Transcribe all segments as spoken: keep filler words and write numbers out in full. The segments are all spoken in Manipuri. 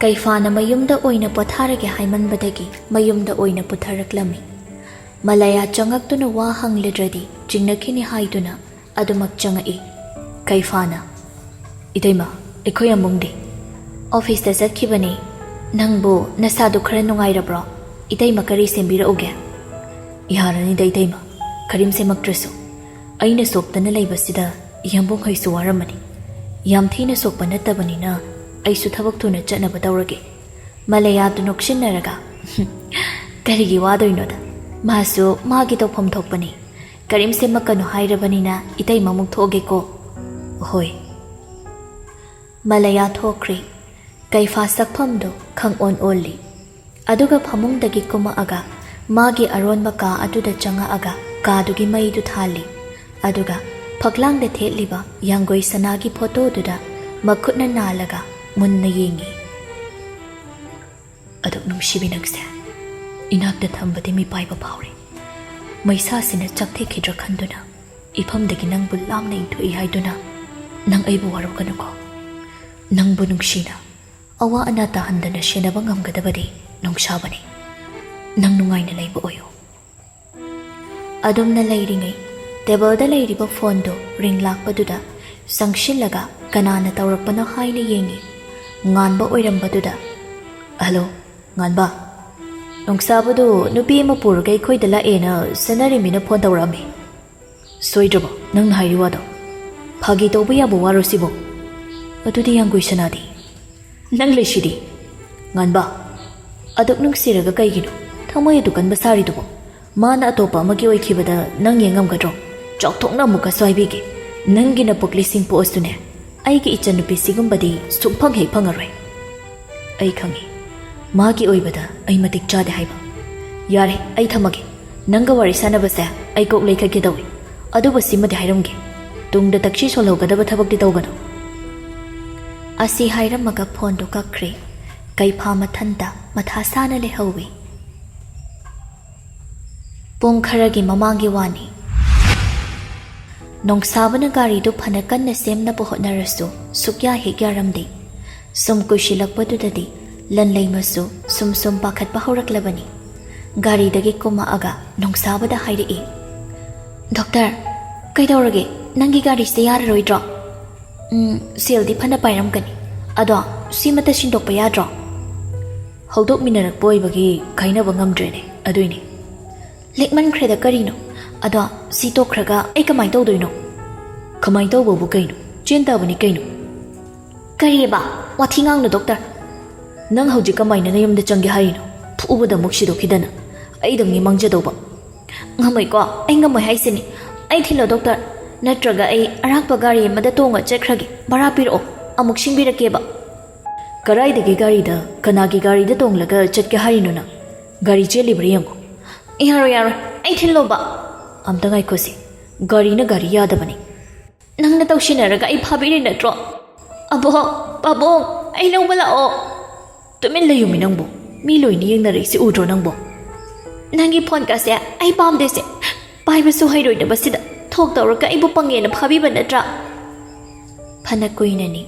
ꯀꯩꯐꯥꯅ ꯃꯌꯨꯝꯗ ꯑꯣꯏꯅ ꯄꯣꯊꯥꯔꯒꯦ ꯍꯥꯏꯃꯟꯕꯗꯒꯤ ꯃꯌꯨꯝꯗ ꯑꯣꯏꯅ ꯄꯨꯊꯔꯛꯂꯝꯃꯤ꯫ ꯃꯂꯌꯥ ꯆꯪꯉꯛꯇꯨꯅ ꯋꯥ ꯍꯪꯂꯗ꯭ꯔꯗꯤ ꯆꯤꯡꯅꯈꯤꯅꯤ ꯍꯥꯏꯗꯨꯅ ꯑꯗꯨꯃꯛ ꯆꯪꯉꯛꯏ꯫ ꯀꯩꯐꯥꯅ, "ꯏꯇꯩꯃ, ꯑꯩꯈꯣꯏ ꯑꯃꯨꯡꯗꯤ?" "ꯑꯣꯐꯤꯁꯇ ꯆꯠꯈꯤꯕꯅꯤ꯫ ꯅꯪꯕꯨ ꯅꯁꯥꯗꯨ ꯈꯔ ꯅꯨꯡꯉꯥꯏꯔꯕ꯭ꯔꯣ? ꯏꯇꯩꯃ ꯀꯔꯤ ꯁꯦꯝꯕꯤꯔꯛꯎꯒꯦ?" "ꯌꯥꯔꯅꯤꯗ ꯏꯇꯩꯃ, ꯀꯔꯤꯝ ꯁꯦꯝꯃꯛꯇ꯭ꯔꯁꯨ꯫ ꯑꯩꯅ ꯁꯣꯛꯇꯅ ꯂꯩꯕꯁꯤꯗ ꯌꯥꯝꯕꯨꯡ ꯍꯩꯁꯨ ꯋꯥꯔꯝꯃꯅꯤ꯫ ꯌꯥꯝ ꯊꯤꯅ ꯁꯣꯛꯄ ꯅꯠꯇꯕꯅꯤꯅ ꯑꯩꯁꯨ ꯊꯕꯛ ꯊꯨꯅ ꯆꯠꯅꯕ ꯇꯧꯔꯒꯦ꯫" ꯃꯂꯌꯥꯗꯨ ꯅꯣꯛꯁꯤꯟꯅꯔꯒ, "ꯀꯔꯤꯒꯤ ꯋꯥꯗꯣꯏꯅꯣꯗ? ꯃꯥꯁꯨ ꯃꯥꯒꯤ ꯇꯧꯐꯝ ꯊꯣꯛꯄꯅꯤ꯫ ꯀꯔꯤꯝ ꯁꯦꯝꯃꯛꯀꯅꯨ ꯍꯥꯏꯔꯕꯅꯤꯅ ꯏꯇꯩꯃ ꯑꯃꯨꯛ ꯊꯣꯛꯑꯒꯦꯀꯣ꯫" "ꯍꯣꯏ꯫" ꯃꯂꯌꯥ ꯊꯣꯛꯈ꯭ꯔꯦ꯫ ꯀꯩꯐꯥ ꯁꯛꯐꯝꯗꯨ ꯈꯪꯑꯣꯟ ꯑꯣꯜꯂꯤ꯫ ꯑꯗꯨꯒ ꯐꯃꯨꯡꯗꯒꯤ ꯀꯨꯝꯃꯛꯑꯒ ꯃꯥꯒꯤ ꯑꯔꯣꯟꯕ ꯀꯥ ꯑꯗꯨꯗ ꯆꯪꯉꯛꯑꯒ ꯀꯥꯗꯨꯒꯤ ꯃꯩꯗꯨ ꯊꯥꯜꯂꯤ꯫ ꯑꯗꯨꯒ ꯐꯛꯂꯥꯡꯗ ꯊꯦꯠꯂꯤꯕ ꯌꯥꯡꯒꯣꯏ ꯁꯅꯥꯒꯤ ꯐꯣꯇꯣꯗꯨꯗ ꯃꯈꯨꯠꯅ ꯅꯥꯜꯂꯒ ꯃꯨꯟꯅ ꯌꯦꯡꯉꯤ꯫ "ꯑꯗꯨꯛ ꯅꯨꯡꯁꯤꯕꯤ ꯅꯪꯁꯦ ꯏꯅꯥꯛꯇ ꯊꯝꯕꯗꯤ ꯃꯤꯄꯥꯏꯕ ꯐꯥꯎꯔꯦ꯫ ꯃꯩꯁꯥꯁꯤꯅ ꯆꯥꯛꯊꯦꯛꯈꯤꯗ꯭ꯔꯥ ꯈꯟꯗꯨꯅ ꯏꯐꯝꯗꯒꯤ ꯅꯪꯕꯨ ꯂꯥꯞꯅ ꯏꯟꯊꯣꯛꯏ ꯍꯥꯏꯗꯨꯅ ꯅꯪ ꯑꯩꯕꯨ ꯋꯥꯔꯧꯒꯅꯨꯀꯣ꯫ ꯅꯪꯕꯨ ꯅꯨꯡꯁꯤꯅ ꯑꯋꯥ ꯑꯅꯥ ꯇꯥꯍꯟꯗꯅ ꯁꯦꯟꯅꯕ ꯉꯝꯒꯗꯕꯗꯤ ꯅꯣꯡꯁꯥꯕꯅꯤ꯫ ꯅꯪ ꯅꯨꯡꯉꯥꯏꯅ ꯂꯩꯕ ꯑꯣꯏꯌꯨ꯫" ꯑꯗꯨꯝꯅ ꯂꯩꯔꯤꯉꯩ, ꯇꯦꯕꯜꯗ ꯂꯩꯔꯤꯕ ꯐꯣꯟꯗꯨ ꯔꯤꯡ ꯂꯥꯛꯄꯗꯨꯗ ꯆꯪꯁꯤꯜꯂꯒ ꯀꯅꯥꯅ ꯇꯧꯔꯛꯄꯅꯣ ꯍꯥꯏꯅ ꯌꯦꯡꯉꯤ꯫ ꯉꯥꯟꯕ ꯑꯣꯏꯔꯝꯕꯗꯨꯗ, "ꯍꯜꯂꯣ, ꯉꯥꯟꯕ꯫ ꯅꯣꯡꯁꯥꯕꯗꯨ ꯅꯨꯄꯤ ꯑꯃ ꯄꯨꯔꯒ ꯑꯩꯈꯣꯏꯗ ꯂꯥꯛꯑꯦꯅ ꯁꯅꯥꯔꯦꯝꯕꯤꯅ ꯐꯣꯟ ꯇꯧꯔꯛꯑꯝꯃꯤ꯫ ꯁꯣꯏꯗ꯭ꯔꯕꯣ ꯅꯪꯅ ꯍꯥꯏꯔꯤ ꯋꯥꯗꯣ? ꯐꯥꯒꯤ ꯇꯧꯕ ꯌꯥꯕ ꯋꯥꯔꯣ ꯁꯤꯕꯣ? ꯑꯗꯨꯗꯤ ꯌꯥꯡꯒꯣꯏ ꯁꯅꯥꯗꯤ?" "ꯅꯪ ꯂꯩꯁꯤꯗꯤ꯫ ꯉꯥꯟꯕ, ꯑꯗꯨꯛ ꯅꯨꯡꯁꯤꯔꯒ ꯀꯩꯒꯤꯅꯣ ꯊꯃꯣꯏ ꯑꯗꯨ ꯀꯟꯕ ꯁꯥꯔꯤꯗꯨꯕꯣ? ꯃꯥꯅ ꯑꯇꯣꯞꯄ ꯑꯃꯒꯤ ꯑꯣꯏꯈꯤꯕꯗ ꯅꯪ ꯌꯦꯡꯉꯝꯒꯗ꯭ꯔꯣ? ꯆꯥꯎꯊꯣꯛꯅ ꯑꯃꯨꯛꯀꯁꯨ ꯍꯥꯏꯕꯤꯒꯦ, ꯅꯪꯒꯤ ꯅꯄꯣꯛꯂꯤꯁꯤꯡ ꯄꯣꯛꯑꯁꯨꯅꯦ, ꯑꯩꯒꯤ ꯏꯆꯟꯅꯨꯄꯤ ꯁꯤꯒꯨꯝꯕꯗꯤ ꯁꯨꯡꯐꯪ ꯍꯦꯛ ꯐꯪꯉꯔꯣꯏ꯫" "ꯑꯩ ꯈꯪꯉꯤ, ꯃꯥꯒꯤ ꯑꯣꯏꯕꯗ ꯑꯩ ꯃꯇꯤꯛ ꯆꯥꯗꯦ ꯍꯥꯏꯕ꯫ ꯌꯥꯔꯦ, ꯑꯩ ꯊꯝꯃꯒꯦ꯫ ꯅꯪꯒ ꯋꯥꯔꯤ ꯁꯥꯟꯅꯕꯁꯦ ꯑꯩ ꯀꯣꯛ ꯂꯩꯈꯠꯀꯦ ꯇꯧꯏ꯫ ꯑꯗꯨꯕꯨ ꯁꯤꯃꯗꯤ ꯍꯥꯏꯔꯝꯒꯦ, ꯇꯨꯡꯗ ꯇꯛꯁꯤ ꯁꯣꯜꯍꯧꯒꯗꯕ ꯊꯕꯛꯇꯤ ꯇꯧꯒꯅꯨ꯫" ꯑꯁꯤ ꯍꯥꯏꯔꯝꯃꯒ ꯐꯣꯟꯗꯨ ꯀꯛꯈ꯭ꯔꯦ꯫ ꯀꯩꯐꯥ ꯃꯊꯟꯇ ꯃꯊꯥ ꯁꯥꯅ ꯂꯩꯍꯧꯏ꯫ ꯄꯨꯡ ꯈꯔꯒꯤ ꯃꯃꯥꯡꯒꯤ ꯋꯥꯅꯤ꯫ ꯅꯣꯡꯁꯥꯕꯅ ꯒꯥꯔꯤꯗꯨ ꯐꯅ ꯀꯟꯅ ꯁꯦꯝꯅꯕ ꯍꯣꯠꯅꯔꯁꯨ ꯁꯨꯛꯌꯥ ꯍꯦꯛ ꯌꯥꯔꯝꯗꯦ꯫ ꯁꯨꯝ ꯀꯨꯏꯁꯤꯜꯂꯛꯄꯗꯨꯗꯗꯤ ꯂꯟꯂꯩꯃꯁꯨ ꯁꯨꯝ ꯁꯨꯝ ꯄꯥꯈꯠꯄ ꯍꯧꯔꯛꯂꯕꯅꯤ꯫ ꯒꯥꯔꯤꯗꯒꯤ ꯀꯨꯝꯃꯛꯑꯒ ꯅꯣꯡꯁꯥꯕꯗ ꯍꯥꯏꯔꯛꯏ, "ꯗꯣꯛꯇꯔ, ꯀꯩꯗꯧꯔꯒꯦ? ꯅꯪꯒꯤ ꯒꯥꯔꯤꯁꯦ ꯌꯥꯔꯔꯣꯏꯗ꯭ꯔꯣ?" "ꯎꯝ, ꯁꯦꯜꯗꯤ ꯐꯅ ꯄꯥꯏꯔꯝꯒꯅꯤ꯫ ꯑꯗꯣ ꯁꯤꯃꯇ ꯁꯤꯟꯗꯣꯛꯄ ꯌꯥꯗ꯭ꯔꯣ?" "ꯍꯧꯗꯣꯛꯃꯤꯟꯅꯔꯛꯄ ꯑꯣꯏꯕꯒꯤ ꯈꯥꯏꯅꯕ ꯉꯝꯗ꯭ꯔꯦꯅꯦ, ꯑꯗꯨꯏꯅꯦ꯫" "ꯂꯤꯛꯃꯟꯈ꯭ꯔꯦꯗ ꯀꯔꯤꯅꯣ? ꯑꯗꯣ ꯁꯤ ꯇꯣꯛꯈ꯭ꯔꯒ ꯑꯩ ꯀꯃꯥꯏꯅ ꯇꯧꯗꯣꯏꯅꯣ?" "ꯀꯃꯥꯏꯅ ꯇꯧꯕꯕꯨ ꯀꯩꯅꯣ? ꯆꯦꯟ ꯇꯥꯕꯅꯤ ꯀꯩꯅꯣ꯫" "ꯀꯔꯤꯑꯕ? ꯋꯥꯊꯤ ꯉꯥꯡꯅꯨ ꯗꯣꯛꯇꯔ꯫" "ꯅꯪ ꯍꯧꯖꯤꯛ ꯀꯃꯥꯏꯅ ꯅꯌꯨꯝꯗ ꯆꯪꯒꯦ ꯍꯥꯏꯔꯤꯅꯣ? ꯐꯨꯕꯗ ꯑꯃꯨꯛ ꯁꯤꯗꯣꯛꯈꯤꯗꯅ꯫ ꯑꯩꯗꯪꯅꯤ ꯃꯥꯡꯖꯗꯧꯕ꯫" "ꯉꯝꯃꯣꯏꯀꯣ, ꯑꯩ ꯉꯝꯃꯣꯏ ꯍꯥꯏꯁꯤꯅꯤ꯫ ꯑꯩ ꯊꯤꯜꯂꯣ ꯗꯣꯛꯇꯔ, ꯅꯠꯇ꯭ꯔꯒ ꯑꯩ ꯑꯔꯥꯛꯄ ꯒꯥꯔꯤ ꯑꯃꯗ ꯇꯣꯡꯉ ꯆꯠꯈ꯭ꯔꯒꯦ꯫ ꯚꯔꯥ ꯄꯤꯔꯛꯑꯣ, ꯑꯃꯨꯛ ꯁꯤꯡꯕꯤꯔꯛꯀꯦꯕ꯫" "ꯀꯗꯥꯏꯗꯒꯤ ꯒꯥꯔꯤꯗ? ꯀꯅꯥꯒꯤ ꯒꯥꯔꯤꯗ ꯇꯣꯡꯂꯒ ꯆꯠꯀꯦ ꯍꯥꯏꯔꯤꯅꯣ ꯅꯪ? ꯒꯥꯔꯤ ꯆꯦꯜꯂꯤꯕ꯭ꯔꯥ ꯌꯦꯡꯉꯣ꯫" "ꯌꯥꯔꯣꯏ, ꯌꯥꯔꯣꯏ, ꯑꯩ ꯊꯤꯜꯂꯣꯕ꯫" "ꯑꯝꯇ ꯉꯥꯏꯈꯣꯁꯤ, ꯒꯥꯔꯤꯅ ꯒꯥꯔꯤ ꯌꯥꯗꯕꯅꯤ꯫" "ꯅꯪꯅ ꯇꯧꯁꯤꯟꯅꯔꯒ ꯑꯩ ꯐꯥꯕꯤꯔꯤ ꯅꯠꯇ꯭ꯔꯣ? ꯑꯕꯣꯛ, ꯄꯥꯕꯨꯡ, ꯑꯩ ꯂꯧꯕ ꯂꯥꯛꯑꯣ꯫" "ꯇꯨꯃꯤꯟ ꯂꯩꯌꯨꯃꯤ ꯅꯪꯕꯨ꯫ ꯃꯤ ꯂꯣꯏꯅ ꯌꯦꯡꯅꯔꯛꯏꯁꯤ ꯎꯗ꯭ꯔꯣ ꯅꯪꯕꯨ?" "ꯅꯪꯒꯤ ꯐꯣꯟ ꯀꯥꯁꯦ ꯑꯩ ꯄꯥꯝꯗꯦꯁꯦ꯫ ꯄꯥꯏꯕꯁꯨ ꯍꯩꯔꯣꯏꯗꯕꯁꯤꯗ ꯊꯣꯛ ꯇꯧꯔꯒ ꯑꯩꯕꯨ ꯄꯪꯉꯦꯅ ꯐꯥꯕꯤꯕ ꯅꯠꯇ꯭ꯔꯥ?" ꯐꯅ ꯀꯨꯏꯅꯅꯤ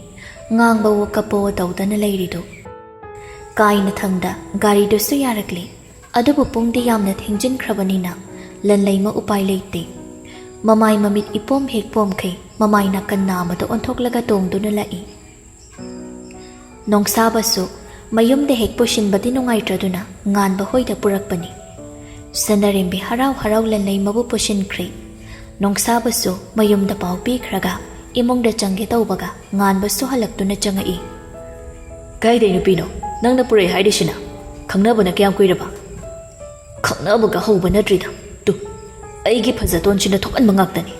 ꯉꯥꯡꯕꯋꯣ ꯀꯞꯄꯋꯣ ꯇꯧꯗꯅ ꯂꯩꯔꯤꯗꯨ꯫ ꯀꯥꯏꯅ ꯊꯪꯗ ꯒꯥꯔꯤꯗꯨꯁꯨ ꯌꯥꯔꯛꯂꯤ꯫ ꯑꯗꯨꯕꯨ ꯄꯨꯡꯗꯤ ꯌꯥꯝꯅ ꯊꯦꯡꯖꯤꯟꯈ꯭ꯔꯕꯅꯤꯅ ꯂꯟꯂꯩꯃ ꯎꯄꯥꯏ ꯂꯩꯇꯦ꯫ ꯃꯃꯥꯏ ꯃꯃꯤꯠ ꯏꯄꯣꯝ ꯍꯦꯛ ꯄꯣꯝꯈꯩ ꯃꯃꯥꯏ ꯅꯥꯀꯟ ꯅꯥꯝꯃꯗ ꯑꯣꯟꯊꯣꯛꯂꯒ ꯇꯣꯡꯗꯨꯅ ꯂꯥꯛꯏ꯫ ꯅꯣꯡꯁꯥꯕꯁꯨ ꯃꯌꯨꯝꯗ ꯍꯦꯛ ꯄꯨꯁꯤꯟꯕꯗꯤ ꯅꯨꯡꯉꯥꯏꯇ꯭ꯔꯗꯨꯅ ꯉꯥꯟꯕ ꯍꯣꯏꯗ ꯄꯨꯔꯛꯄꯅꯤ꯫ ꯁꯅꯥꯔꯦꯝꯕꯤ ꯍꯔꯥꯎ ꯍꯔꯥꯎ ꯂꯟꯂꯩꯃꯕꯨ ꯄꯨꯁꯤꯟꯈ꯭ꯔꯦ꯫ ꯅꯣꯡꯁꯥꯕꯁꯨ ꯃꯌꯨꯝꯗ ꯄꯥꯎ ꯄꯤꯈ꯭ꯔꯒ ꯏꯃꯨꯡꯗ ꯆꯪꯒꯦ ꯇꯧꯕꯒ ꯉꯥꯟꯕꯁꯨ ꯍꯜꯂꯛꯇꯨꯅ ꯆꯪꯉꯛꯏ꯫ "ꯀꯥꯏꯗꯩ ꯅꯨꯄꯤꯅꯣ ꯅꯪꯅ ꯄꯨꯔꯛꯑꯦ ꯍꯥꯏꯔꯤꯁꯤꯅ? ꯈꯪꯅꯕꯅ ꯀꯌꯥꯝ ꯀꯨꯏꯔꯕ?" "ꯈꯪꯅꯕꯒ ꯍꯧꯕ ꯅꯠꯇ꯭ꯔꯤꯗ꯫ ꯇꯨ, ꯑꯩꯒꯤ ꯐꯖꯇꯣꯟꯁꯤꯅ ꯊꯣꯛꯍꯟꯕ ꯉꯥꯛꯇꯅꯤ꯫"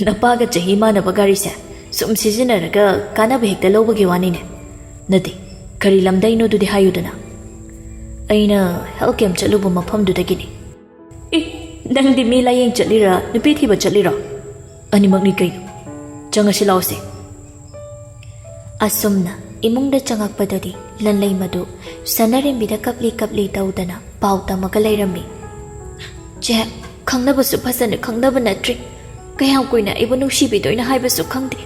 "ꯅꯄꯥꯒ ꯆꯍꯤ ꯃꯥꯟꯅꯕ ꯒꯥꯔꯤꯁꯦ ꯁꯨꯝ ꯁꯤꯖꯤꯟꯅꯔꯒ ꯀꯥꯟꯅꯕ ꯍꯦꯛꯇ ꯂꯧꯕꯒꯤ ꯋꯥꯅꯤꯅꯦ꯫" "ꯅꯠꯇꯦ, ꯀꯔꯤ ꯂꯝꯗꯩꯅꯣꯗꯨꯗꯤ ꯍꯥꯏꯌꯨꯗꯅ꯫" "ꯑꯩꯅ ꯍꯦꯜꯊ ꯀꯦꯝꯞ ꯆꯠꯂꯨꯕ ꯃꯐꯝꯗꯨꯗꯒꯤꯅꯤ꯫" "ꯑꯦ, ꯅꯪꯗꯤ ꯃꯤ ꯂꯥꯌꯦꯡ ꯆꯠꯂꯤꯔꯥ, ꯅꯨꯄꯤ ꯊꯤꯕ ꯆꯠꯂꯤꯔꯣ?" "ꯑꯅꯤꯃꯛꯅꯤ ꯀꯩꯅꯣ꯫ ꯆꯪꯉꯁꯤ ꯂꯥꯎꯁꯦ꯫" ꯑꯁꯨꯝꯅ ꯏꯃꯨꯡꯗ ꯆꯪꯉꯛꯄꯗꯗꯤ ꯂꯟꯂꯩꯃꯗꯨ ꯁꯅꯥꯔꯦꯝꯕꯤꯗ ꯀꯞꯂꯤ ꯀꯞꯂꯤ ꯇꯧꯗꯅ ꯄꯥꯎ ꯇꯝꯃꯒ ꯂꯩꯔꯝꯃꯤ꯫ "ꯆꯦ, ꯈꯪꯅꯕꯁꯨ ꯐꯖꯅ ꯈꯪꯅꯕ ꯅꯠꯇ꯭ꯔꯤ꯫ ꯀꯌꯥꯝ ꯀꯨꯏꯅ ꯑꯩꯕꯨ ꯅꯨꯡꯁꯤꯕꯤꯗꯣꯏꯅꯣ ꯍꯥꯏꯕꯁꯨ ꯈꯪꯗꯦ꯫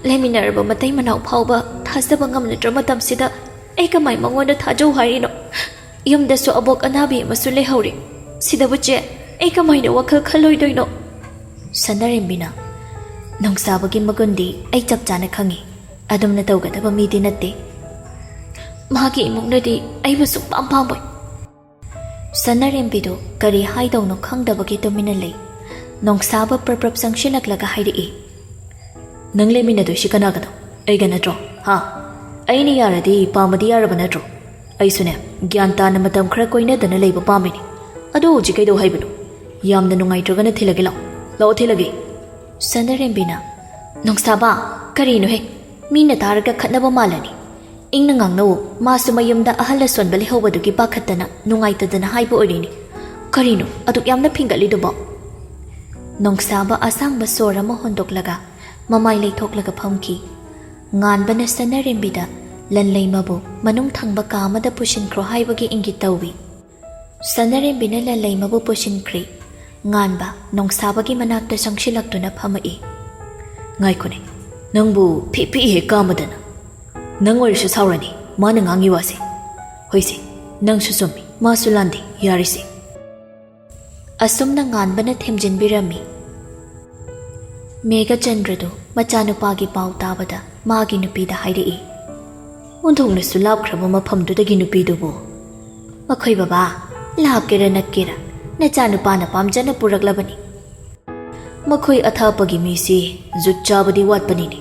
ꯂꯩꯃꯤꯟꯅꯔꯕ ꯃꯇꯩ ꯃꯅꯥꯎ ꯐꯥꯎꯕ ꯊꯥꯖꯕ ꯉꯝꯅꯗ꯭ꯔ ꯃꯇꯝꯁꯤꯗ ꯑꯩ ꯀꯃꯥꯏ ꯃꯉꯣꯟꯗ ꯊꯥꯖꯧ ꯍꯥꯏꯔꯤꯅꯣ? ꯌꯨꯝꯗꯁꯨ ꯑꯕꯣꯛ ꯑꯅꯥꯕꯤ ꯑꯃꯁꯨ ꯂꯩꯍꯧꯔꯤ꯫ ꯁꯤꯗꯕꯨ ꯆꯦ, ꯑꯩ ꯀꯃꯥꯏꯅ ꯋꯥꯈꯜ ꯈꯜꯂꯣꯏꯗꯣꯏꯅꯣ? ꯁꯅꯥꯔꯦꯝꯕꯤꯅ, ꯅꯣꯡꯁꯥꯕꯒꯤ ꯃꯒꯨꯟꯗꯤ ꯑꯩ ꯆꯞ ꯆꯥꯅ ꯈꯪꯉꯤ꯫ ꯑꯗꯨꯝꯅ ꯇꯧꯒꯗꯕ ꯃꯤꯗꯤ ꯅꯠꯇꯦ꯫ ꯃꯥꯒꯤ ꯏꯃꯨꯡꯅꯗꯤ ꯑꯩꯕꯨ ꯁꯨꯡꯄꯥꯝ ꯄꯥꯝꯃꯣꯏ꯫ ꯁꯅꯥꯔꯦꯝꯕꯤꯗꯨ ꯀꯔꯤ ꯍꯥꯏꯗꯧꯅꯣ ꯈꯪꯗꯕꯒꯤ ꯇꯨꯃꯤꯟꯅ ꯂꯩ꯫ ꯅꯣꯡꯁꯥꯕ ꯄ꯭ꯔꯞ ꯄ꯭ꯔꯞ ꯆꯪꯁꯤꯜꯂꯛꯂꯒ ꯍꯥꯏꯔꯛꯏ, "ꯅꯪ ꯂꯩꯃꯤꯟꯅꯗꯣꯏꯁꯤ ꯀꯅꯥꯒꯅꯣ? ꯑꯩꯒ ꯅꯠꯇ꯭ꯔꯣ? ꯍꯥ? ꯑꯩꯅ ꯌꯥꯔꯗꯤ ꯄꯥꯝꯃꯗꯤ ꯌꯥꯔꯕ ꯅꯠꯇ꯭ꯔꯣ? ꯑꯩꯁꯨꯅꯦ, ꯒ꯭ꯌꯥꯟ ꯇꯥꯅ ꯃꯇꯝ ꯈꯔ ꯀꯣꯏꯅꯗꯅ ꯂꯩꯕ ꯄꯥꯝꯃꯤꯅꯦ꯫ ꯑꯗꯣ ꯍꯧꯖꯤꯛ ꯀꯩꯗꯧ ꯍꯥꯏꯕꯅꯣ? ꯌꯥꯝꯅ ꯅꯨꯡꯉꯥꯏꯇ꯭ꯔꯒꯅ ꯊꯤꯜꯂꯒꯦ ꯂꯥꯛꯑꯣ꯫ ꯂꯥꯛꯑꯣ ꯊꯤꯜꯂꯒꯦ꯫" ꯁꯅꯥꯔꯦꯝꯕꯤꯅ, "ꯅꯣꯡꯁꯥꯕ, ꯀꯔꯤꯅꯣꯍꯦ? ꯃꯤꯅ ꯇꯥꯔꯒ ꯈꯠꯅꯕ ꯃꯥꯜꯂꯅꯤ꯫ ꯏꯪꯅ ꯉꯥꯡꯅꯧ, ꯃꯥꯁꯨ ꯃꯌꯨꯝꯗ ꯑꯍꯜ ꯑꯁꯣꯟꯕ ꯂꯩꯍꯧꯕꯗꯨꯒꯤ ꯄꯥꯈꯠꯇꯅ ꯅꯨꯡꯉꯥꯏꯇꯗꯅ ꯍꯥꯏꯕ ꯑꯣꯏꯔꯤꯅꯤ꯫ ꯀꯔꯤꯅꯣ ꯑꯗꯨꯛ ꯌꯥꯝꯅ ꯐꯤꯡꯒꯠꯂꯤꯗꯨꯕꯣ?" ꯅꯣꯡꯁꯥꯕ ꯑꯁꯥꯡꯕ ꯁꯣꯔ ꯑꯃ ꯍꯣꯟꯗꯣꯛꯂꯒ ꯃꯃꯥꯏ ꯂꯩꯊꯣꯛꯂꯒ ꯐꯝꯈꯤ꯫ ꯉꯥꯟꯕꯅ ꯁꯅꯥꯔꯦꯝꯕꯤꯗ ꯂꯟꯂꯩꯃꯕꯨ ꯃꯅꯨꯡ ꯊꯪꯕ ꯀꯥ ꯑꯃꯗ ꯄꯨꯁꯤꯟꯈ꯭ꯔꯣ ꯍꯥꯏꯕꯒꯤ ꯏꯪꯒꯤꯠ ꯇꯧꯏ꯫ ꯁꯅꯥꯔꯦꯝꯕꯤꯅ ꯂꯟꯂꯩꯃꯕꯨ ꯄꯨꯁꯤꯟꯈ꯭ꯔꯦ꯫ ꯉꯥꯟꯕ ꯅꯣꯡꯁꯥꯕꯒꯤ ꯃꯅꯥꯛꯇ ꯆꯪꯁꯤꯜꯂꯛꯇꯨꯅ ꯐꯝꯃꯛꯏ꯫ "ꯉꯥꯏꯈꯣꯅꯦ, ꯅꯪꯕꯨ ꯐꯤ ꯐꯤ ꯍꯦꯛ ꯀꯥꯝꯃꯗꯅ꯫ ꯅꯪ ꯑꯣꯏꯔꯁꯨ ꯁꯥꯎꯔꯅꯤ ꯃꯥꯅ ꯉꯥꯡꯉꯤ ꯋꯥꯁꯦ꯫ ꯍꯣꯏꯁꯦ, ꯅꯪꯁꯨ ꯆꯨꯝꯃꯤ, ꯃꯥꯁꯨ ꯂꯥꯟꯗꯦ, ꯌꯥꯔꯤꯁꯦ꯫" ꯑꯁꯨꯝꯅ ꯉꯥꯟꯕꯅ ꯊꯦꯝꯖꯤꯟꯕꯤꯔꯝꯃꯤ꯫ ꯃꯦꯘꯆꯟꯗ꯭ꯔꯗꯨ ꯃꯆꯥꯅꯨꯄꯥꯒꯤ ꯄꯥꯎ ꯇꯥꯕꯗ ꯃꯥꯒꯤ ꯅꯨꯄꯤꯗ ꯍꯥꯏꯔꯛꯏ, "ꯑꯣꯟꯊꯣꯛꯅꯁꯨ ꯂꯥꯞꯈ꯭ꯔꯕ ꯃꯐꯝꯗꯨꯗꯒꯤ ꯅꯨꯄꯤꯗꯨꯕꯨ꯫ ꯃꯈꯣꯏ ꯕꯕꯥ, ꯂꯥꯞꯀꯦꯔꯥ ꯅꯛꯀꯦꯔꯥ, ꯅꯆꯥꯅꯨꯄꯥꯅ ꯄꯥꯝꯖꯅ ꯄꯨꯔꯛꯂꯕꯅꯤ꯫ ꯃꯈꯣꯏ ꯑꯊꯥꯞꯄꯒꯤ ꯃꯤꯁꯤ ꯖꯨꯠ ꯆꯥꯕꯗꯤ ꯋꯥꯠꯄꯅꯤꯅꯦ꯫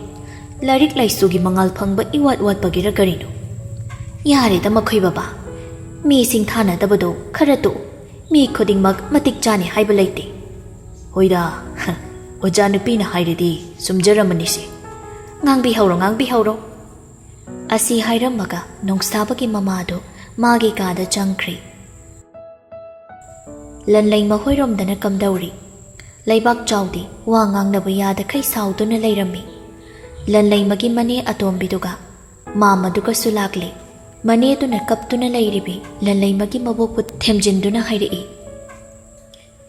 ꯂꯥꯏꯔꯤꯛ ꯂꯥꯏꯁꯨꯒꯤ ꯃꯉꯥꯜ ꯐꯪꯕ ꯏꯋꯥꯠ ꯋꯥꯠꯄꯒꯤꯔ ꯀꯔꯤꯅꯣ? ꯌꯥꯔꯦꯗ ꯃꯈꯣꯏ ꯕꯕꯥ, ꯃꯤ ꯁꯤꯡꯊꯥꯅꯗꯕꯗꯣ ꯈꯔ ꯇꯣꯛꯎ꯫ ꯃꯤ ꯈꯨꯗꯤꯡꯃꯛ ꯃꯇꯤꯛ ꯆꯥꯅꯤ ꯍꯥꯏꯕ ꯂꯩꯇꯦ꯫" "ꯍꯣꯏꯗ, ꯑꯣꯖꯥ ꯅꯨꯄꯤꯅ ꯍꯥꯏꯔꯗꯤ ꯆꯨꯝꯖꯔꯝꯃꯅꯤꯁꯦ꯫ ꯉꯥꯡꯕꯤꯍꯧꯔꯣ, ꯉꯥꯡꯕꯤꯍꯧꯔꯣ꯫" ꯑꯁꯤ ꯍꯥꯏꯔꯝꯃꯒ ꯅꯣꯡꯁꯥꯕꯒꯤ ꯃꯃꯥꯗꯨ ꯃꯥꯒꯤ ꯀꯥꯗ ꯆꯪꯈ꯭ꯔꯦ꯫ ꯂꯟꯂꯩꯃ ꯍꯣꯏꯔꯣꯝꯗꯅ ꯀꯝꯗꯧꯔꯤ? ꯂꯩꯕꯥꯛ ꯆꯥꯎꯗꯤ ꯋꯥ ꯉꯥꯡꯅꯕ ꯌꯥꯗꯈꯩ ꯁꯥꯎꯗꯨꯅ ꯂꯩꯔꯝꯃꯤ꯫ ꯂꯟꯂꯩꯃꯒꯤ ꯃꯅꯦ ꯑꯇꯣꯝꯕꯤꯗꯨꯒ ꯃꯥꯃꯗꯨꯒꯁꯨ ꯂꯥꯛꯂꯦ꯫ ꯃꯅꯦꯗꯨꯅ ꯀꯞꯇꯨꯅ ꯂꯩꯔꯤꯕꯤ ꯂꯟꯂꯩꯃꯒꯤ ꯃꯕꯣꯛꯄꯨ ꯊꯦꯝꯖꯤꯟꯗꯨꯅ ꯍꯥꯏꯔꯛꯏ,